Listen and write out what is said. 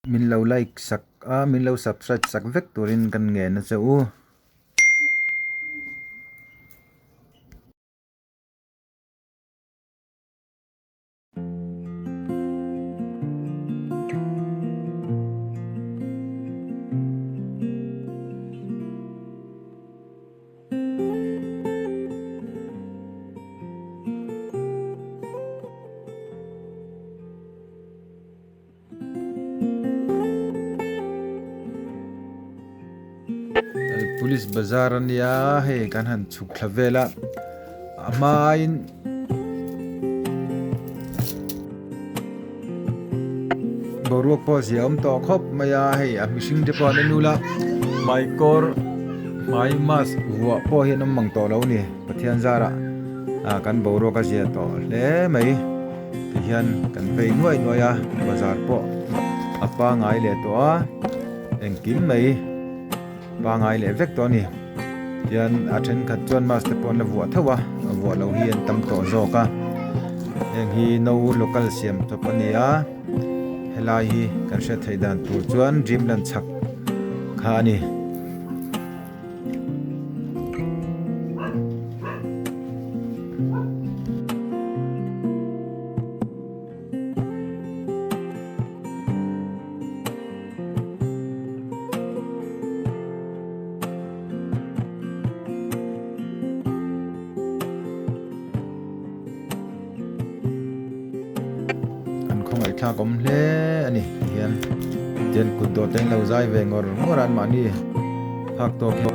Min lo like sak a, min lo subscribe sak vek turin kan ngen a che u. Police bazar a nia hei kan han chhuk thla vel a a hmain boruak pawh zia awm tawh khawp mai a hei a mihring te pawh an en ula hmaikawr hmai mask vuah pawh hi an awm mang tawh lo a ni Pathian zarah ah kan boruak a zia tawh hle mai. Ti hian kan vei nuai nuai a, bazar pawh a pangai leh tawh a, engkim mai pangai leh vek tawh a ni. Tihian a thenkhat chuan mask te pawh an la vuah tho a, a vuah loh hi an tam tawh zawk a. Heng hi no local siam chawp a ni a, helai hi kan hriat theih dan tur chuan Dreamland chhak kha a ni. An khawngaihthlak awm hle a ni tihian tian kut dawh te an lo zai ve ngawr ngawr a anmahni phak tawk hi.